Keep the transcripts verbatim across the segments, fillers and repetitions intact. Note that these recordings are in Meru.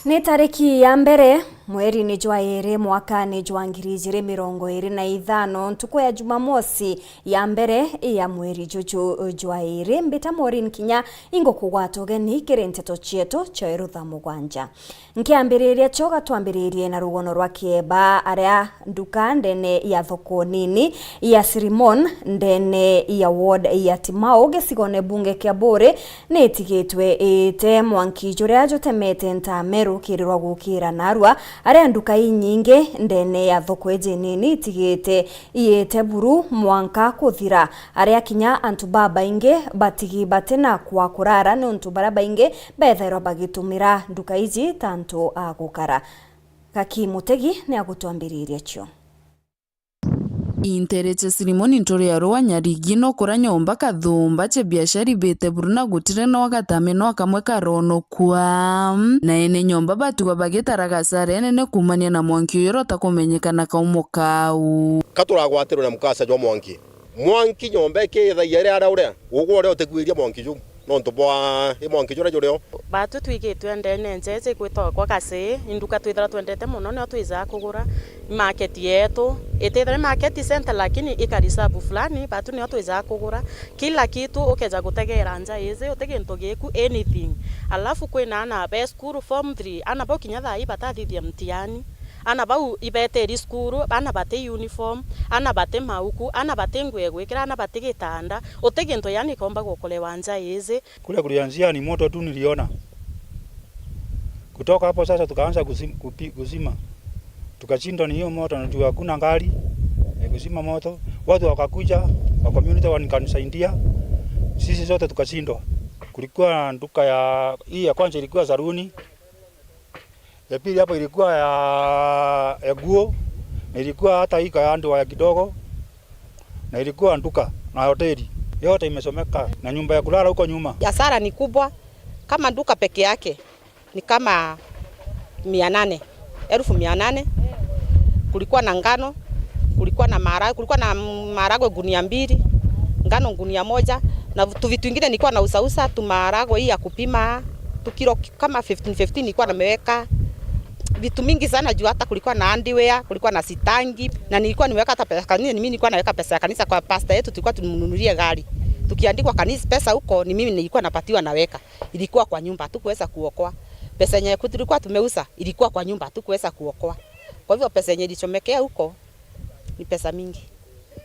Ni tariki ya mbere, mweri ni jwa iri, mwaka ni jwa ngiri ijiri mirongo iri na ithano, ntuku ya Jumamosi ya mbere ya mweri juju jwa iri. Mbita Maureen Kinya, ingukugwata ugeni kiri nteto cietu cia irutha mugwanja. Nkiambiriria cio, gatwambiririe na rugono rwa kieba, aria nduka ndene ya thoko nini ya Sirimon ndene ya ward ya Timau gicigone bunge kia Buuri ni itigitwe iite mwanki juria jutemete ntaame rukirirwa gukira narua, aria nduka inyingi ndene ya thoko iji nini itigite iite buru mwanka kuthira, aria kinya antu babaingi batigi batina kwa kurara niuntu baria baingi bethairwa bagitumira nduka iji ta antu a gukara. Gaki Mutegi ni agutwambiriria cio. Intere cia Sirimoni nturi ya rua Nyarigi no kuria nyomba kathumba cia biashara ibite buru na gutire no gatame no kamwe karonokua. Na ene nyomba batigwa bagitara gasara enene kuumania na mwanki uyu uria utakumenyekana kaumo kau. Ka turagwatirwe na mukasa jwa mwanki. Mwanki nyomba ikithagia iria aria uria, ugwe uria utikuiria mwanki juu, nontu bwa i mwanki juria jurio. Batu twigitwe ndene njeje gwitagwa kwa Gasi, induka twithira twendete mono, nio twijaga kugura. Market yetu itithira market center, lakini ika reserve fulani, batu nio twijaga kugura. Kila kitu ukeja gutegera nja iji, uti gintu giku, anything. Alafu kwina ana be school form three, ana bau kinya thaa ii batathithia mtiani. Ana bau ibeteri cukuru, ana bati uniform, ana bati mauku, ana bati nguo ya gwikira, ana bati gitanda, uti gintu yani ikomba gukolewa nja iji. Kule kulianzia ni moto tu niliona. Kutoka hapo sasa tukaanza kusim-, kupi-, kuzima. Tukashindwa ni hiyo moto, na juu hakuna gari ya kuzima moto. Watu wakakuja, wa community wakanisaidia. Sisi sote tukashindwa. Kulikuwa duka ya, hii ya kwanza ilikuwa saluni. Ya pili hapo ilikuwa ya, ya nguo, na ilikuwa hata hii ya ndoa ya kidogo, na ilikuwa duka na hoteli. Yote imechomeka, na nyumba ya kulala huko nyuma. Hasara ni kubwa, kama duka peke yake ni kama mia nane, elfu mia nane. Kulikuwa na ngano, kulikuwa na maharagwe, kulikuwa na maharagwe gunia mbili, ngano gunia moja, na tu vitu ingine nilikuwa nauzauza, tu maharagwe hii ya kupima, tu kilo ki-, kama fifteen fifteen nilikuwa nimeweka. Vitu mingi sana juu hata kulikuwa na underwear, kulikuwa na sitangi, na nilikuwa nimeweka hata pesa kanisa, mimi nilikuwa naweka pesa ya kanisa kwa pastor yetu, tulikuwa tumnunulie gari. Tukiandikwa kanisa pesa huko, ni mimi nilikuwa napatiwa naweka. Ilikuwa kwa nyumba, hatukuweza kuokoa. Pesa yenye tulikuwa tumeuza, ilikuwa kwa nyumba, hatukuweza kuokoa. Kwa hivyo pesa yenye ilichomekea huko, ni pesa mingi.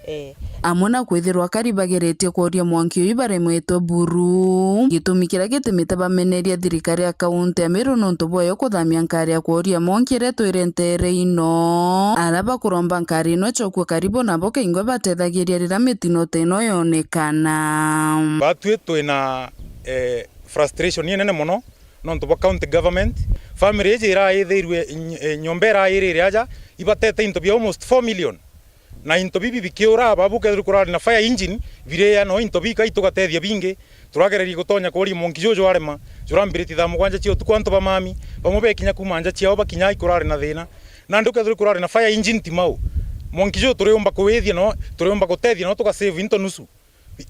Eh. Amwe na kwithirwa kari bageretie kworia mwanki uyu baremwetwe buru. Gitumi kiria gitumite bameneria thirikari ya kaunti ya Meru nontu bwayo kuthamia nkari ya kworia mwanki iria twire ntere ino. Aria bakuromba nkari ino icokue karibu nabo kaingwa batethagiria riria mitino ta ino yonekana. Batwi twina, eh, frustration inene mono nontu bwa county government. Family iji iraithirwe ny-, eh, nyomba irairire aja, ibatete into bia almost four million. Na into bibi bikiura, babu kethirwa kurari na fire engine, biria no into bika itugatethia bingi. Turagereria gutonya kuria mwanki juju jwarema, jurambiritie thaa mugwanja cia utuku antu ba mami, bamwe bekinya kuma nja ciao bakinya ikurari na thina. Nandi ukethirwa kurari na fire engine Timau, mwanki juju turiumba kuwithia no, turiumba gutethia no tugasave into nusu.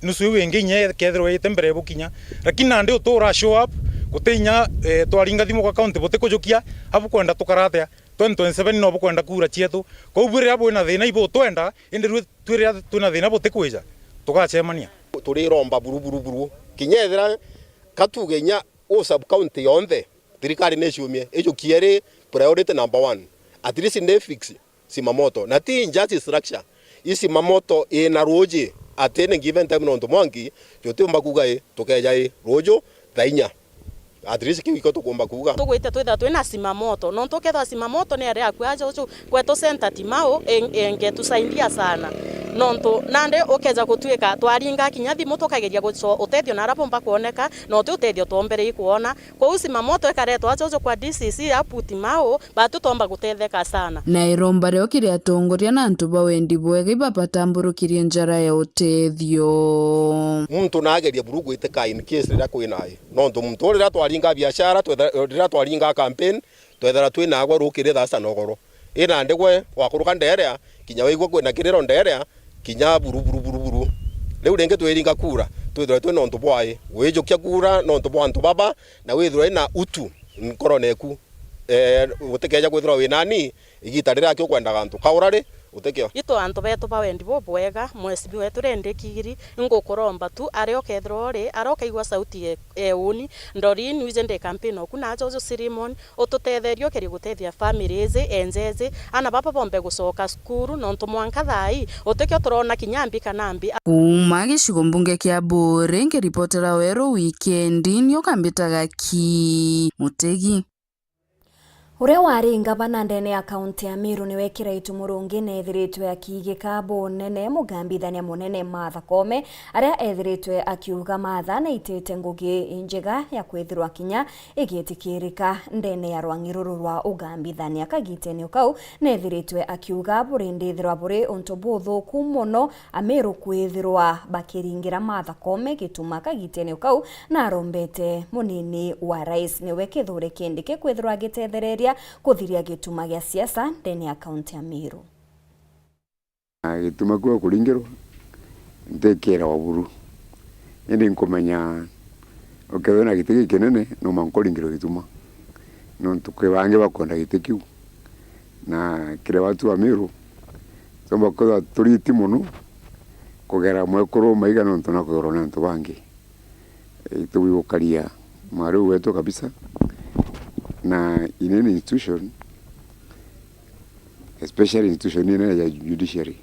Nusu iu ingi inya ikethirwa ite mbere bukinya. Lakini nandi utura show up, guti inya, eh, twaringa thimu kwa county butikujukia, abu kwenda tukara atia? Twenty twenty-seven no bukwenda kura cietu. Kou bwi riria bwina thina ibutwenda, indi rue twi riria twina thina butikwija, tugacemania. Turiromba buru, buru, buru. Kinya ethira ka tuge inya u sub county yonthe, thirikari ni iciumie, ijukie ri priority number one. At least ni fix Simamoto. Na ti just structure. I Simamoto ina ruuji at any given time nontu mwanki, jutiumba kuuga i, tukeja i, ruuju thaa inya. At least kiu iko tukumba kuuga. Tugwite twithirwa twina Simamoto. Nontu ukethirwa Simamoto ni ere akua aja uju kwetu center Timau, eng-, engetusaidia sana. Nontu nandi ukeja gutuika twaringa kinya thimu tukageria guco utethio na aria bumba kwoneka, na uti utethio twombereire kwona. Kwou Simamoto ikaretwa aja uju kwa D C C apu Timau, batu tomba gutetheka sana. Na iromba rio kiri atongoria na antu ba wendi bwega ibabatamburukirie njara ya utethio. Muntu naageria buru gwitikaga in case riria kwina i. Nontu muntu riria twaringa biashara, twetha-, riria twaringa campaign, twethera twina agwe rukiri thaa sita na ugoro. Ina ndigwe wakuruka nderea, kinya waigua kwina kiriro nderea, kinya buru, buru, buru, buru. Riu ringi twiringa kura, twithirwe twina untu bwai. Wijukia kura nontu bwa antu baba, na withirwe ina utu nkorone eku. Eh, gutikeja kwithirwa wi nani, igita riria aki ukwendaga antu kaura ri, utikio. Itu antu betu ba wendi bubwega, mwesibi wetu Rende Kigiri, ngukuromba tu, aria ukethirwa uri, aria ukaigua sauti ye, e uni, ndori nwije ndi campaign oku, najo uju Sirimon, ututetherie ukerie gutethia family iji, enjeji, ana baba bombe gucoka cukuru, nontu mwanka thaa ii, utikio turona kinya mbi kana mbi. Kuuma gicigo mbunge kia Buuri, nkiripotera Weru Wikendi, ni ukambitaga ki Mutegi. Uria wari ngavana ndene ya kaunti ya Meru niwe Kiraitu Murungi neethiritwe akiigika bunene mugambithania munene Martha Koome, aria eethiritwe akiuga Martha naitite ngugi injega ya kwithirwa kinya igitikirika ndene ya rwang'i ruru rwa ugambithania. Kagitene o kau, neethiritwe akiuga buri ndithirwa buri untu buthuku mono Amiru kwithirwa bakiringira Martha Koome gituma kagitene o kau, na arombete munini wa rais niwe Kithure Kindiki kwithirwa agitethereria kuthiria gituma gia siasa ndene ya kaunti ya Meru. Na gituma kiu kuringirwa, ntikira wa buru. Indi nkumenya ukethirwa na giti gikinene, no mwanka uringirwe gituma. Nontu kwi bangi bakwenda giti kiu. Na kiri watu wa Meru, tumba kwithirwa turiti mono kugera mwekuru Maiga nontu na kugerwa ni antu bangi. Itugwi gukaria mwari uyu wetu kabisa. Na in any institution, especially institution inene ya judiciary,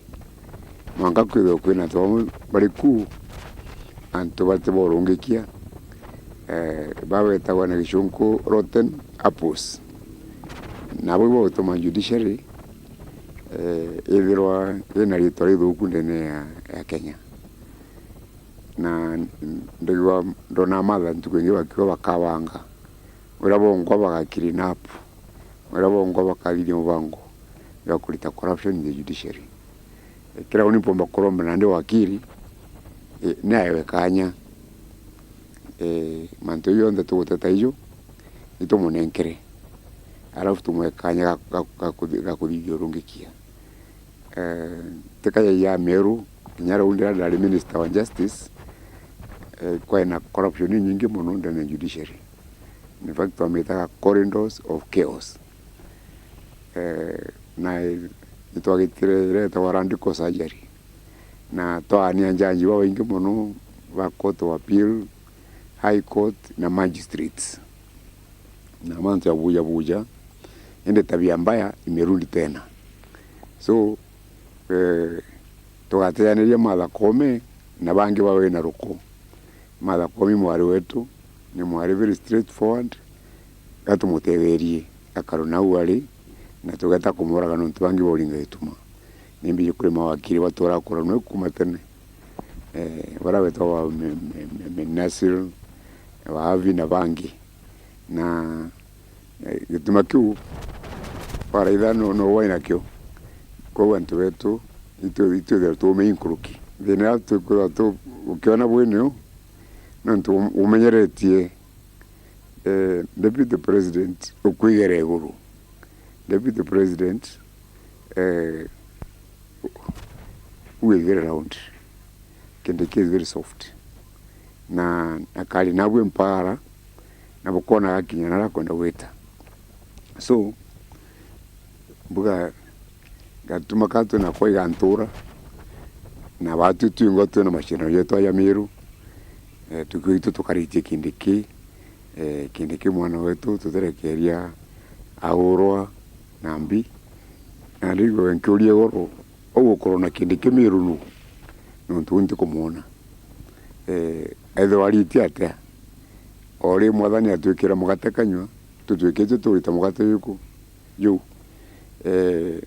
mwanka kwithirwe kwina antu bamwe bari ku, antu bati borungikia, eh, babetagwa na gicunku rotten apples. Nabo ibagutuma judiciary, eh, ithirwa ina ritwa rithuku ndene ya, ya Kenya. Na ndigwa ndona Martha ntuku ingi bakiuga bakabanga uria bongwa baga clean up, uria bongwa bakathithia mubango jwa kurita corruption in the judiciary. Eh, kira uni mpomba kuromba nandi wakiri, eh, ni aewe kanya. Eh, mantu jau jonthe tuguteta iju, itumunenkere. Alafu tumwe kanya ga, ga, ga kuthi-, ga kuthithia urungikia. Eh, tika ya, ya Meru, kinya riu ndiria ndari Minister wa Justice, eh, kwai na corruption inyingi mono ndene ya judiciary. In fact, twamitaga corridors of chaos. Eh, na i-, nitwagitire iria itagwa radical surgery. Na twaania njanji babaingi mono ba Court of Appeal, High Court na magistrates. Na mantu ya buja buja, indi tabia mbaya imerundi tena. So, eh, tugateaniria Martha Koome na bangi bawe na ruko. Martha Koome mwari wetu, ni mwari very straightforward, gatumutetherie, akarwe nau ari, na tugeta kumuraga nontu bangi bauringa gituma. Ni mbiji kuri mawakiri baturaga kuranwa kuma tene. Eh, baria betagwa me-, me-, me-, me Nasir, Wahavi na bangi. Na, eh, gituma kiu, baraitha no, no wai nakio. Kwou antu betu, itu, itu tuume inkuruki. Thina uria tukwithirwa tu-, ukiona bwini u, nontu um-, umenyeretie, eh, Deputy President ukwigera iguru. Deputy President, eh, u is very round. Kindiki is very soft. Na akari nabwe mpara, na bukona gakinya naria akwenda gwita. So, mbuga gatuma ka twina kwa igantura, na batu twingwa twina macindano jetu aja Meru, eh, tukiuga itu tukaritie Kindiki, eh, Kindiki mwana wetu, tuterekeria aurwa na mbi. Na ndigwe nkiuria igoro, ugukorwo na Kindiki Meru nu? Nontu u ntikumwona. Eh, ethirwa aritie atia? O ri Mwathani atwikira mugate kanyua, tutwikitue turita mugate juku, juu. Eh,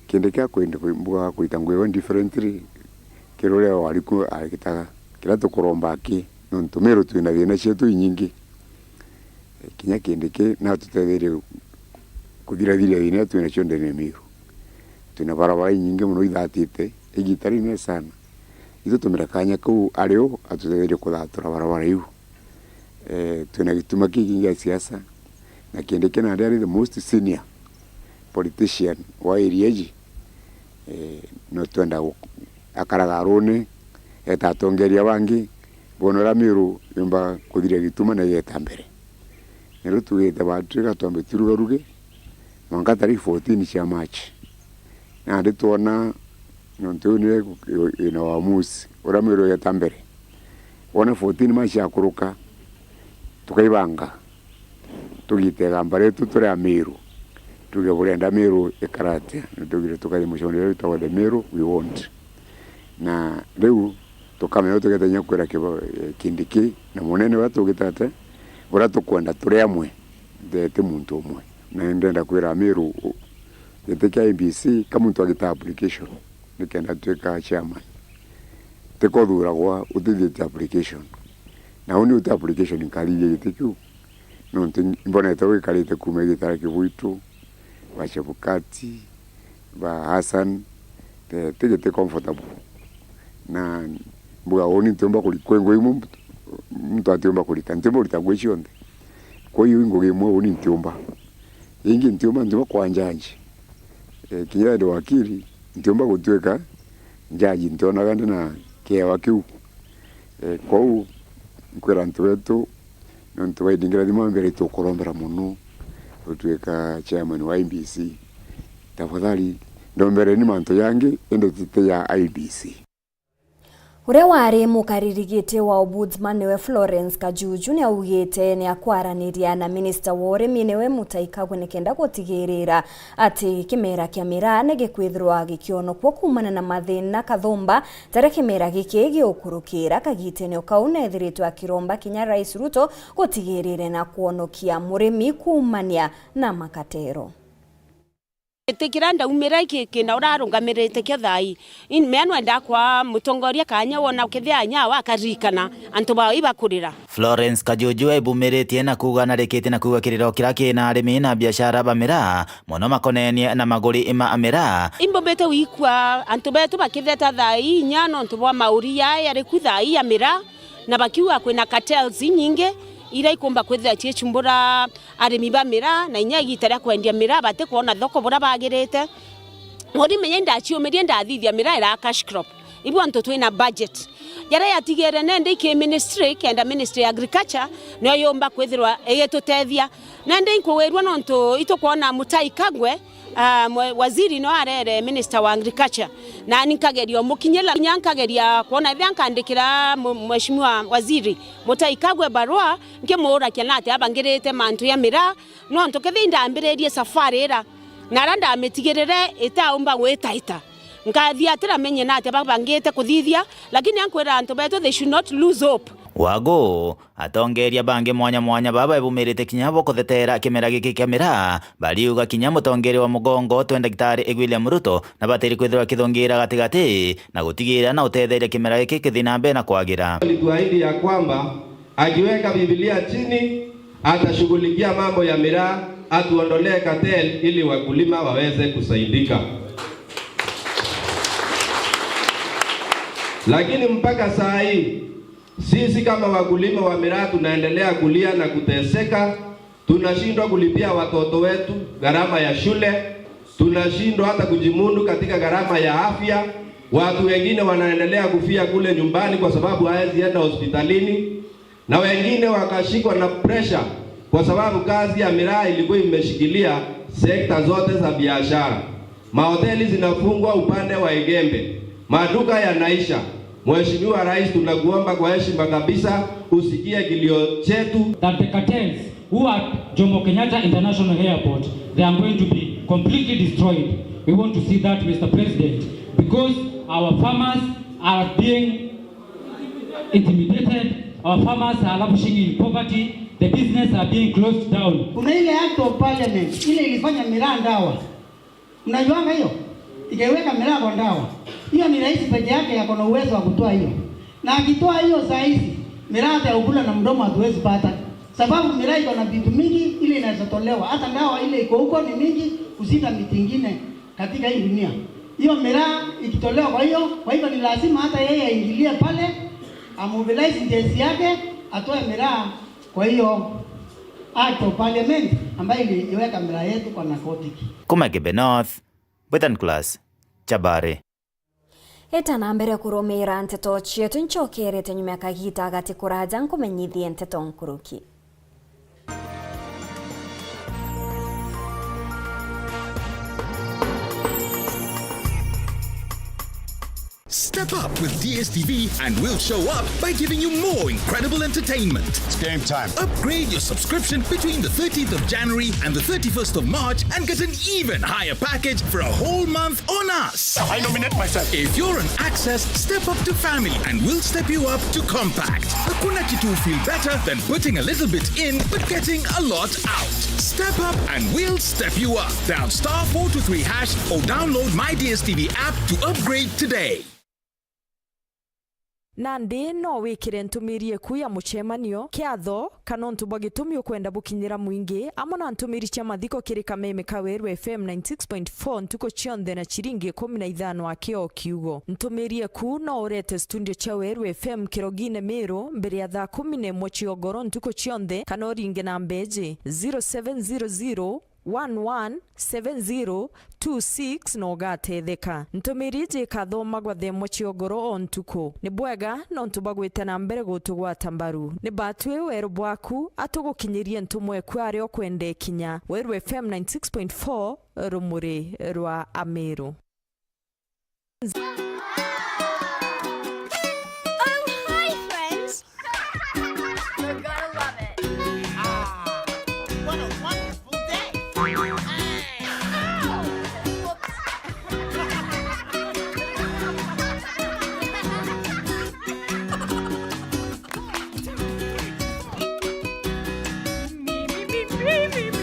Kindiki akwenda kwi-, mbuga kurita ngugi iwe differently, kiri uria wari ku agitaga. Kiria tukuromba aki, nontu Meru twina thina cietu inyingi. Eh, kinya Kindiki natutetherie kuthirathiria thina iria twinacio ndene ya Meru. Twina barabara inyingi mono ithatite, igita rinene sana. Itutumire kanya kau ari o atutetherie kuthatura barabara iu. Eh, twina gituma kiingi gia siasa, na Kindiki nandi ari the most senior politician wa area iji. Eh, no twenda gu-, akaraga arune, eta atongeria bangi, bona uria Meru yumba kuthiria gituma na igeta mbere. Na riu tugite batwika twambe turugaruge mwanka tariki fourteen cia March. Nandi twona nontu iu niyo iku-, ina uamuzi uria Meru igeta mbere. Wona fourteen March yakuruka, tukaibanga, tugite igamba rietu turi a Meru, tuge burenda Meru ikara atia, na tugire tukathi mucono uria witagwa the Meru we want. Na riu tukamenya uria tugeta inya kwira kiba-, eh, Kindiki na munene uria tugite ate, uria tukwenda turi amwe, the-, ti muntu umwe. Na ndenda kwira Meru, u-, giti kia I E B C, ka muntu agita application nikenda atwika chairman, ti kuthuragwa utithite application. Na uni uti application nkathithia giti kiu, nontu imbonete wikarite kuuma igita ria Kibuitu, ba Chebukati, ba Hassan, ti, ti giti comfortable. Na mbuga uni ntiumba kuri-, kwi ngugi imwe muntu, muntu atiumba kurita, ntiumba kurita ngugi cionthe. Kwa hiyo i ngugi imwe uni ntiumba. Ingi ntiumba, ntiumba kwa njanji. Eh, kinya ndi wakili, ntiumba gutwika njanji, ntionaga ndi na kiewa kiu. Eh, kwou, nkwira antu betu, nontu bwa idingira thima mbere, tukurombera mono gutwika chairman wa I E B C. Tafadhali, ndombereni mantu jangi, indi ti, ti ya I E B C. Uria wari mukariri giti wa Ombudsman niwe Florence Kajuju niaugite niakwaraniria na minista wa urimi niwe Mutahi Kagwe nikenda gutigirira ati kimera kia miraa nigikwithirwa gikionokua kuumana na mathina kathumba jaria kimera giki giukurukira. Kagitene o kau neethiritwe akiromba kinya Rais Ruto gutigirire na kwonokia murimi kuumania na makatero. Giti kiria ndaumira iki kina uria arungamirite kio thaa ii. Ini mea nwenda kwa mutongoria kanya wona ukethia nya wa akaririkana antu bao ibakurira. Florence Kajuju aibumiritie na kuuga narikitie na kuuga kiriro kiria kina arimi na biashara ba miraa, mono makonenie na maguri ma miraa. Imbumbite wikua antu betu bakitheta thaa ii inya nontu bwa mauri yaya yariku thaa ii ya miraa, na bakiuga kwina cartels inyingi iria ikumba kwithira ciichumbura arimi ba miraa, na inya igita ria kwendia miraa batikwona thoko buria bagirite. Murimi inya indaciumirie ndathithia miraa iraa cash crop. Ibu antu twina budget. Jaria yatigere nende iki ministry, kenda ministry ya agriculture, niyo yumba kwithirwa igitutethia. Nende inkuwirua nontu itukwona Mutahi Kagwe, ah, mwe-, waziri no arere minister wa agriculture. Nani nkageria umukinyira, kinya nkageria kwona ethia nkandikira mu-, mheshimiwa waziri Mutahi Kagwe barua, nkimuurakia na atia abangirite mantu ya miraa, nontu kethia indambiririe safari ira, na ara ndamitigirire itaumba gwitaita. Nkathia atiramenye na atia babangite kuthithia, lakini ankwira antu betu they should not lose hope. Wagu, atongeria bangi mwanya mwanya baba bebumirite kinya bo kuthetera kimera giki kia miraa, bariuga kinya mutongeria wa mugongo twe Ndagitari William Ruto na batiri kwithirwa kithungira gatigati na gutigira na utetheria kimera giki kithi na mbere na kwagira. Alituahidi ya kwamba akiweka Biblia chini, atashughulikia mambo ya miraa, atuondolee cartel ili wakulima waweze kusaidika. Lakini mpaka saa hii, sisi kama wakulima wa miraa tunaendelea kulia na kuteseka. Tunashindwa kulipia watoto wetu gharama ya shule, tunashindwa hata kujimudu katika gharama ya afya. Watu wengine wanaendelea kufia kule nyumbani kwa sababu hawezi enda hospitalini, na wengine wakashikwa na pressure kwa sababu kazi ya miraa ilikuwa imeshikilia sekta zote za biashara. Mahoteli zinafungwa upande wa Igembe, maduka yanaisha. Mheshimiwa Rais, tunakuomba kwa heshima kabisa usikie kilio chetu. That the cartels who are Jomo Kenyatta International Airport, they are going to be completely destroyed. We want to see that, Mister President, because our farmers are being intimidated, our farmers are languishing in poverty, the business are being closed down. Kuna ile act of parliament ile ilifanya miraa ndawa. Mnajuanga hiyo? Ikaiweka miraa kwa ndawa. Hiyo ni rais peke yake yako na uwezo wa kutoa hiyo. Na akitoa hiyo saa hizi, miraa hata ya kukula na mdomo hatuwezi pata. Sababu miraa iko na vitu mingi ile inaweza tolewa. Hata ndawa ile iko huko ni mingi kushinda miti ingine katika hii dunia. Hiyo miraa ikitolewa kwa hiyo, kwa hivyo ni lazima hata yeye aingilie pale, amobilize jeshi yake, atoe miraa kwa hiyo act of parliament ambayo iliweka miraa yetu kwa narcotic. Kuma Igembe North, Britain Class, Chabari. Eta na mbere kurumira nteto cietu, ncokerete nyuma ya kagita gati kuraja nkumenyithie nteto nkuruki. Step up with D S T V and we'll show up by giving you more incredible entertainment. It's game time. Upgrade your subscription between the thirteenth of January and the thirty-first of March and get an even higher package for a whole month on us. I nominate myself. If you're on Access, step up to Family and we'll step you up to Compact. Hakuna kitu feel better than putting a little bit in but getting a lot out. Step up and we'll step you up. Dial star four two three hash or download My D S T V app to upgrade today. Nandi no wikire ntumiri eku ya mucemanio, kiatho, kana untu bwa gitumi ukwenda bukinyira mwingi, amwe na ntumiri cia mathiko kiri kameme ka Weru F M ninety-six point four ntuku cionthe na ciringi ikumi na ithano aki o kiugo. Ntumiri eku no urete studio cia Weru F M kirogine Miru mbere ya thaa kumi na imwe cia ugoro ntuku cionthe, kana uringe namba iji, zero seven zero zero, one one seven zero two six na ugatetheka. Ntumiri iji ikathomagwa thaa imwe cia ugoro o ntuku. Ni bwega nontu bwa gwita na mbere gutugwata mbaru. Ni batwi weru bwaku, atugukinyirie ntumwa eku aria ukwenda ikinya. Weru F M ninety-six point four, rumuri rwa Amiru. Oh, hi, friends. You're gonna love it. Ah, what a wonderful day. Hey. Ow. Whoops. Me, me, me.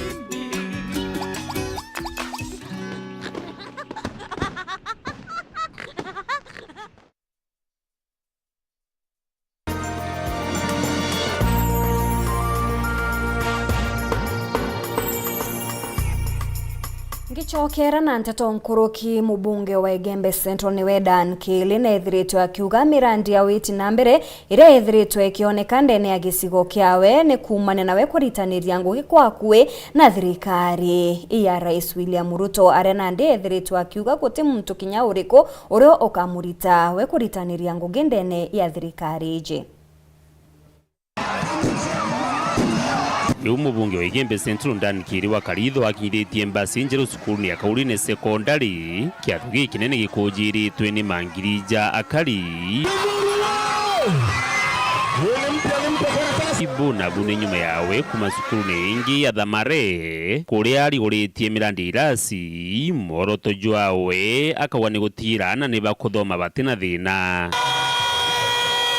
Ngicokera na nteto nkuruki, mubunge wa Igembe Central niwe Dan Kili nethiritwe akiuga mirandi ya witi na mbere iria ithiritwe ikioneka ndene ya gicigo kiawe ni kuumania nawe kuritaniria ngugi kwa akui na thirikari ya Rais William Ruto, aria nandi ethiritwe akiuga guti muntu kinya uriku uria ukamurita we kuritaniria ngugi ndene ya thirikari iji. Riu mubunge wa Igembe Central Dan Kiri wa Karitho akinyithitie mbasi njeru cukurune ya Kaurine Secondary. Kiatho gikinene gikujiritwe ni mangirija akari. Ibu nabu ni nyuma yawe kuma cukurune ingi ya Thamare, kuria ariguritie mirandi irasi, mworoto jwawe akauga ni gutira aana ni bakuthoma bati na thina.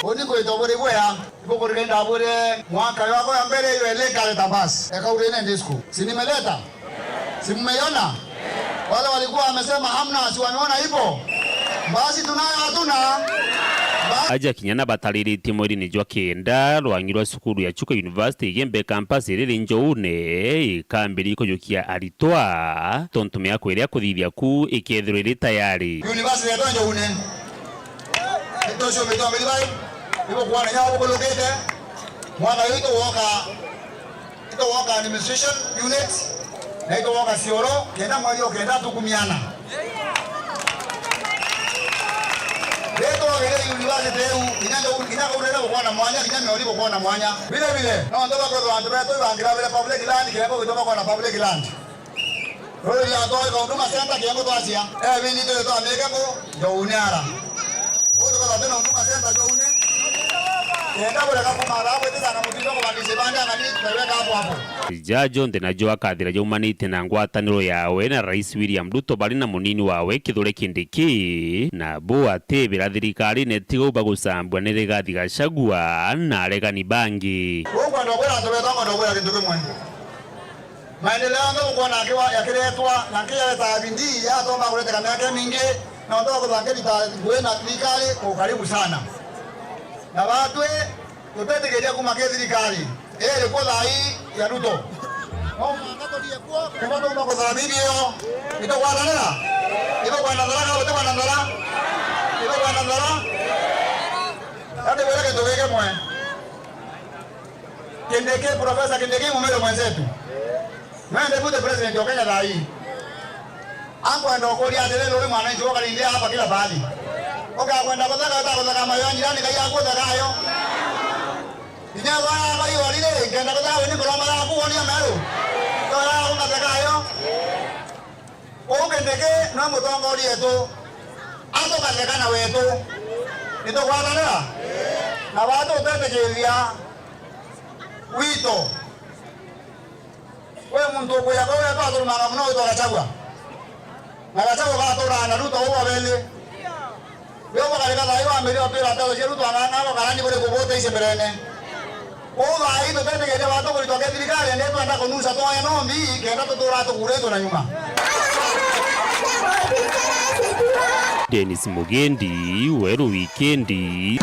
Uni kwitwa buri bwea. Ibuku riria ndabwire mwaka yako ya mbere, hiyo eleka leta basi. Eka urene ndisku. Si nimeleta? Si mmeiona? Wale walikuwa wamesema hamna, si wameona ipo? Basi tunayo, hatuna? Ba- Aja kinya na batariritie mweri-ini jwa kenda, rwangi rwa cukuru ya Chuka University Igembe campus riri Njoune, ikambiri kujukia aritwa, tontu miako iria kuthithia ku ikethirwa iri tayari. University yetu Njoune. Nitucio mithomithio bai, ibukwona inya bukulukite. Mwaka uyu itugwoka, itugwoka administration unit, na itugwoka cioro, kenda mweri o kenda tukumiana. Ritwagire university iu, inya ndu, inya kau rene bukwona mwanya, inya miori bukwona mwanya. Vile vile, no ndu bakwethwa antu betu ibangirabire public land, kiria gugituma kwona public land. Ruri rwa Ntoe kwa Huduma Center kiengo twacia. Eh, bindi tuli twamike ku Njoune ara. Utu kwa tena Huduma Center Njoune. Kenda bureka kumara gwitithana mutito kubandisha ibanda ng'ani, tutaweka hapo hapo. Ja jonthe najo akathira jaumanite na ngwataniro yawe na Rais William Ruto bari na munini wawe Kithure Kindiki, na bo atibira thirikarine tiga u bagusambua ni Rigathi Gachagua na aregani bangi. Ukwenda kwira antu betu, ngwenda kwira kintu kimwe. Maendeleo yonthe bukwona akiwa-, yakiretwa na nki yareta bidii, yatomba kureteka miaka imingi, na untu wa kuthangirita ngui na thirikari kwa ukaribu sana. Na batwi tutetikiria kuma ki thirikari iri kuo thaa ii ya Ruto. No mwanka turie kuo, kuma tuma kuthamithia iyo. Itugwatanira? Itukwenda nthara kana tutikwenda nthara? Itukwenda nthara? Ati bwire kintu giki mwe. Kindiki, Professor Kindiki, mumere mwenzetu. Naye deputy president wa Kenya thaa hii. Akwenda ukuria atiri, uri mwananchi wa Kalindi hapa kila pahali. Ukakwenda kuthaka, utakuthaka mayo ya jirani, Ngai akuthaka ayo. Inya baba iyo alire, ngenda kuthaka weni kuromba yaku wonia meru. Ndio ya ungathaka ayo. Uu Kindiki no mutongoria wetu. Tukatheka na wetu. Nitugwatanira? Na watu utetĩkĩria wito. We muntu ukwira kwa we twathurumaga muno witwa Gachagua. Na Gachagua gaturaga na Ruto uu abeli. Yo mukarika thayu wambiri utwira nteto cia Ruto ang'ang'a abo karani buri kubuteicia mbirene. Uu thayu tutetĩkĩria watu kuritwa ke thirikari ende twenda kunusa twae nombi kenda tutura tukuritwe na nyuma. Dennis Mugendi, Weru Wikendi.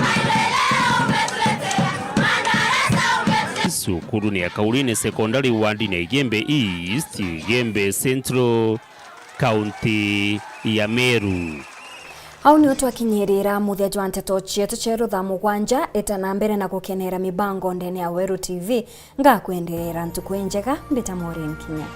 Cukuru ni ya Kaulini Secondary ward ni ya Igembe East, Igembe Central, kaunti ya Meru. Au niu twakinyirira muthia jwa nteto cietu cieru thaa mugwanja. Ita na mbere na gukenera mibango ndene ya Weru T V. Ngakwenderera ntuku injega, mbita Maureen Kinya.